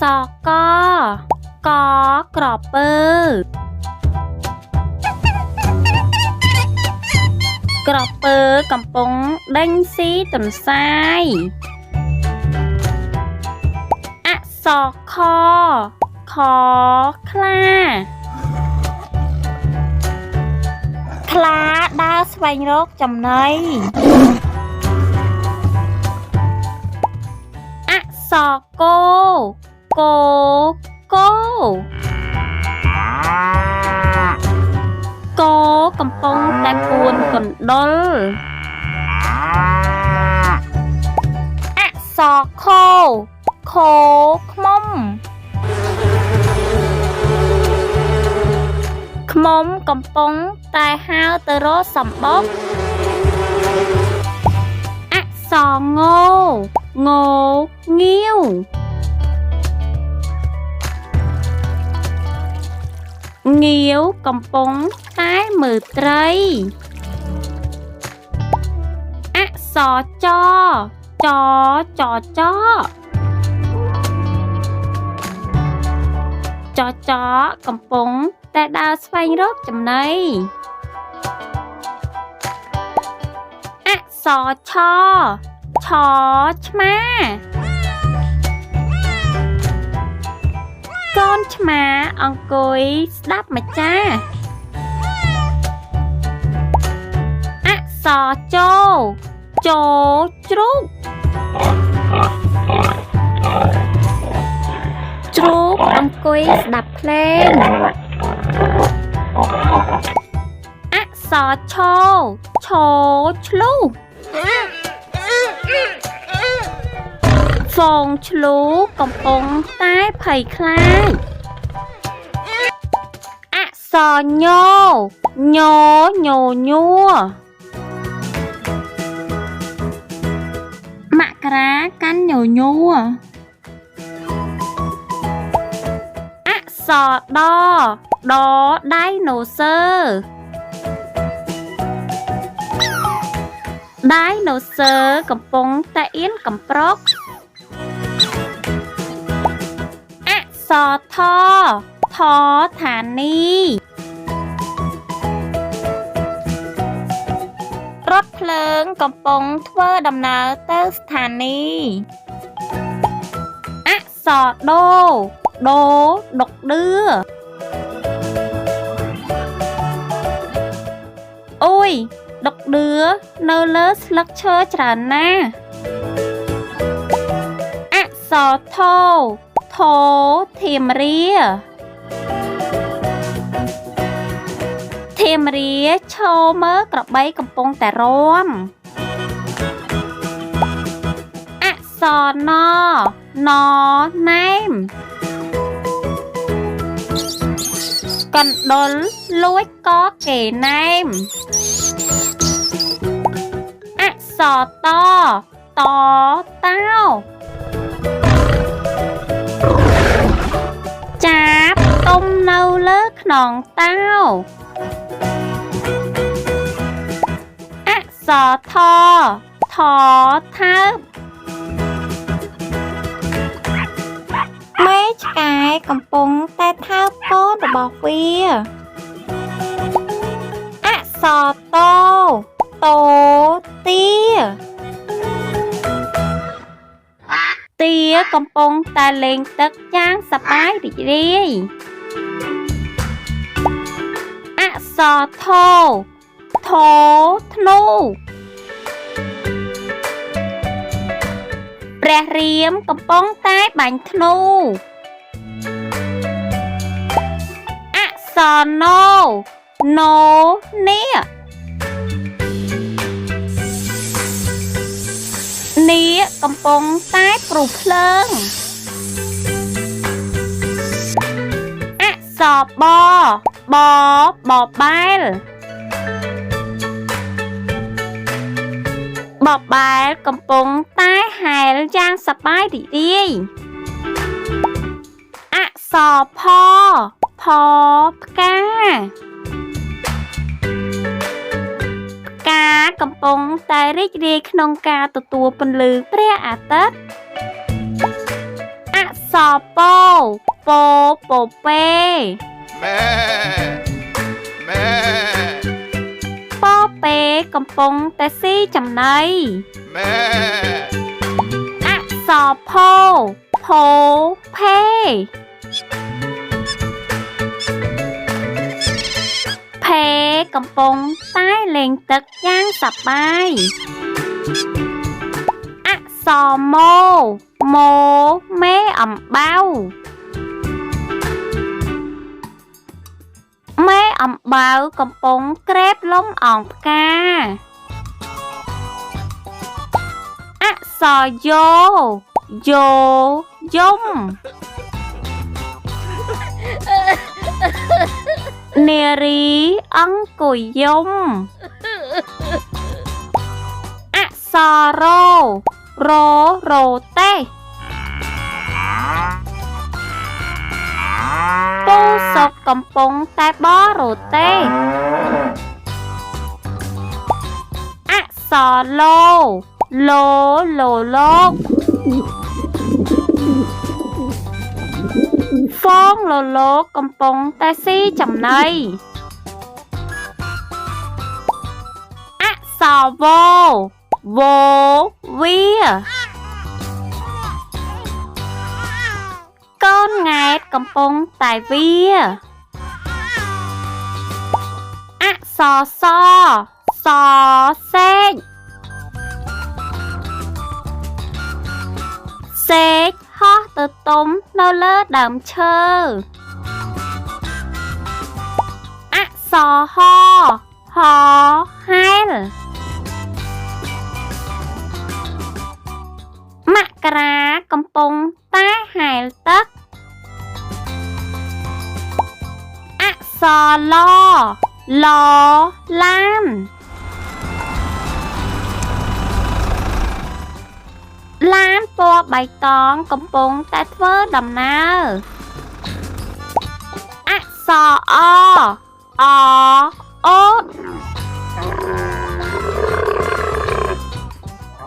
រកកក្រពើក្រពើកំពុងដេញស៊ីទន្សាយអក្សរខខខ្លាខ្លាដើរស្វែងរកចំណីអក្សរកគគោគោកំពុងតែពួនកណ្ដុលអក្សរខខខ្មុំខ្មុំកំពុងតែហើរទៅរកសម្បុកអក្សរងងងាវងាវកំពុងតែមើលត្រីអក្សរចចចចចចកំពុងតែដើរស្វែងរកចំណីអក្សរឆឆឆ្មាកូនឆ្មាអង្គុយស្ដាប់ម្ចាស់អក្សរជជជ្រូកជ្រូកអង្គុយស្ដាប់ភ្លេងអក្សរឆឆឆ្លុះហ្វងឆ្លូកំពុងតែភ័យខ្លាចអក្សរញញញញួរមករាកាន់ញញួរអក្សរដដដៃណូស័រដៃណូស័រកំពុងតែអៀនកំប្រុកអក្សរថថឋានីរថភ្លើងកំពុងធ្វើដំណើរទៅស្ថានីយ៍អក្សរដូដូដុកឌឿអូយដុកឌឿនៅលើស្លឹកឈើច្រើនណាស់អក្សរថោថោធៀមរាធៀមរាឈរមើលក្របីកំពុងតែរាំអក្សរណណណែមកណ្ដុលលួចកគេណែមអក្សរតតតោចាបទុំនៅលើខ្នងតោអក្សរថថថើប មេឆ្កែកំពុងតែថើបកូនរបស់វា អក្សរតោតោទាទាកំពុងតែលេងទឹកយ៉ាងសប្បាយរីករាយអក្សរថោថោធ្នូព្រះរាមកំពុងតែបាញ់ធ្នូអក្សរណូណូនាគនាគកំពុងតែព្រុសភ្លើងអក្សរបបបបែលបបែលកំពុងតែហែលយ៉ាងសប្បាយរីករាយអក្សរផផផ្កាផ្កាកំពុងតែរីករាយក្នុងការទទួលពន្លឺព្រះអាទិត្យអក្ស សរពោពោពោពេ Mẹ. Mẹ. ពោពេកំពុងតែស៊ីចំណី Mẹ. អក្សរផោផោផេផេកំពុងតែលេងទឹកយ៉ាងសប្បាយអក្សរម៉ូម៉ូមេអំបៅមេអំបៅកំពុងក្រេបលំអងផ្កា អក្សរយោយោយំនារីអង្គុយយំអក្សររោររោទេពូសុកកំពុងតែបរោទេអក្សរលោ លោលោលោកហ្វងលលោកកំពុងតែស៊ីចំណីអក្សរវវវាកូនង៉ែតកំពុងតែវាអក្សរសសសេក សេកហោះទៅទុំនៅលើដើមឈើអក្សរហហហែលមករាកំពុងតែហែលទឹកអក្សរលលឡាន ឡានពណ៌បៃតងកំពុងតែធ្វើដំណើរអក្សរអអអូត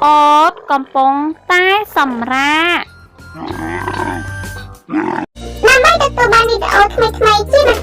អូតកំពុងតែសម្រាក ដើម្បីទទួលបានវីដេអូថ្មីៗជា